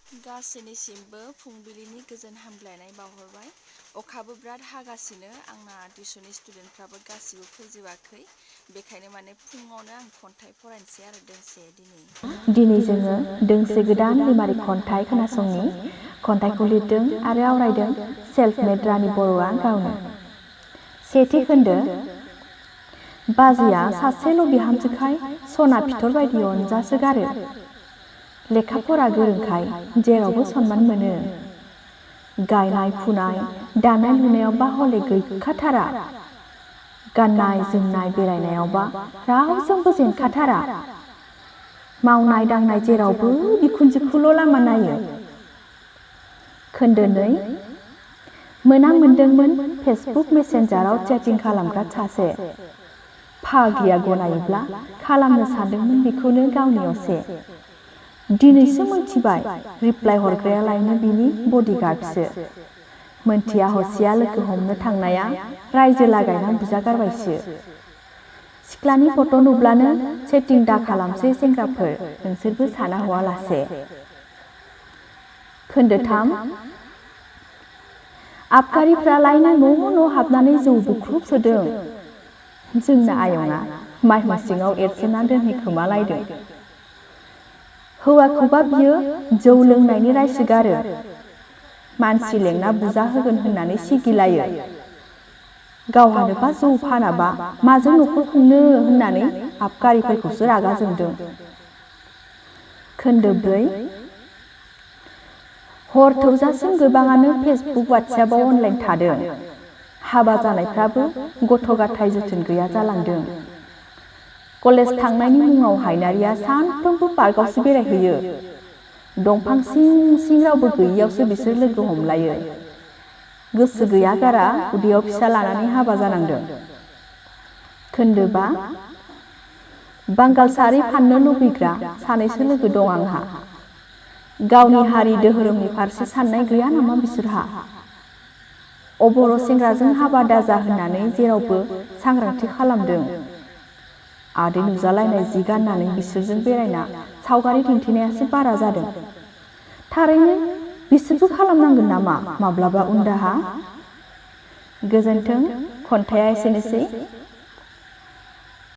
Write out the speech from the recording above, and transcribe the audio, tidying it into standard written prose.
गासैनिसिमबो फुंबिलिनि गोजोन हामग्लायनाय बावहरबाय। अखाबो बिराद हागासिनो, आंना टिउसननि स्टुडेन्टफ्राबो गासिबो फैजोबाखै, बेखायनो माने फुङावनो आं खन्थाइ फरायनोसै आरो दोंसे दिनै जोङो दोंसे गोदान लिमारिक खन्थाइ खोनासंनि। खन्थाइखौ लिरदों आरो आवरायदों सेल्फ मेड रानि बर'आ गावनो। सेथि खोन्दो। बाजैया सासेल' बिहामजोखाय सना फिथर बायदि अनजासोगारो। लेखा फरा गोरोंखाय जेरावबो सनमान मोनो। गायनाय फुनाय दानाय लुनायावबा हले गैखाथारा। गाननाय जोमनाय बेरायनायावबा रावजोंबो जेनखाथारा। मावनाय दांनाय जेरावबो बिखुनजोखौल' लामा नायो। खोन्दो 2। मोना मोनदोंमोन फेसबुक मेसेन्जाराव चेटिं खालामग्रा सासे। फाग्लिया गनायोब्ला खालामनो सानदोंमोन बेखौनो गावनि असे। दिनैसो मोनथिबाय रिप्लाइ हरग्राया लायनो बिनि बडिगार्डसो। मोनथिया हसिया लोगो हमनो थांनाया रायजो लागायना बुजागारबायसो। सिख्लानि फट' नुब्लानो चेटिं दा खालामसै सेंग्राफोर, नोंसोरबो साना हवालासे। खोन्दो 3। आबगारिफ्रालायनो न' न' हाबनानै जौ बुख्रुब सोदों। जोंना आयंआ माइहुं सिङाव एरसोना दोनहैखोमालायदों। हौवाखौबा बियो जौ लोंनायनि रायसोगारो। मानसि लेंना बुजा होगोन होननानै सिगिलायो। गावहानोबा जौ फानाबा माजों न'खर खुंनो होननानै आबगारिफोरखौसो रागा जोंदों। खोन्दो 4। हर थौजासिम गोबाङानो फेसबुक वाट्सएपआव अनलाइन थादों। हाबा जानायफ्राबो गथ' गथाय जोथोन गैया जालांदों। कलेज थांनायनि मुङाव हायनारिया सानफ्रोमबो पार्कआवसो बेरायहैयो। दंफां सिं सिं रावबो गैयियावसो बिसोर लोगो हमलायो। गोसो गैया गारा उदैयाव फिसा लानानै हाबा जानांदों। खोन्दो 5। बांगाल सारि फाननो लुबैग्रा सानैसो लोगो दं आंहा। गावनि हारि दोहोरोमनि फारसे साननाय गैया नामा बिसोरहा? अबर' सेंग्राजों हाबा दाजा होननानै जेरावबो सांग्रांथि खालामदों। आदै नुजालायनाय जि गाननानै बिसोरजों बेरायना सावगारि दिन्थिनायासो बारा जादों। थारैनो बिसोरबो खालामनांगोन नामा माब्लाबा उनदाहा? गोजोन्थों। खन्थाइया एसेनोसै।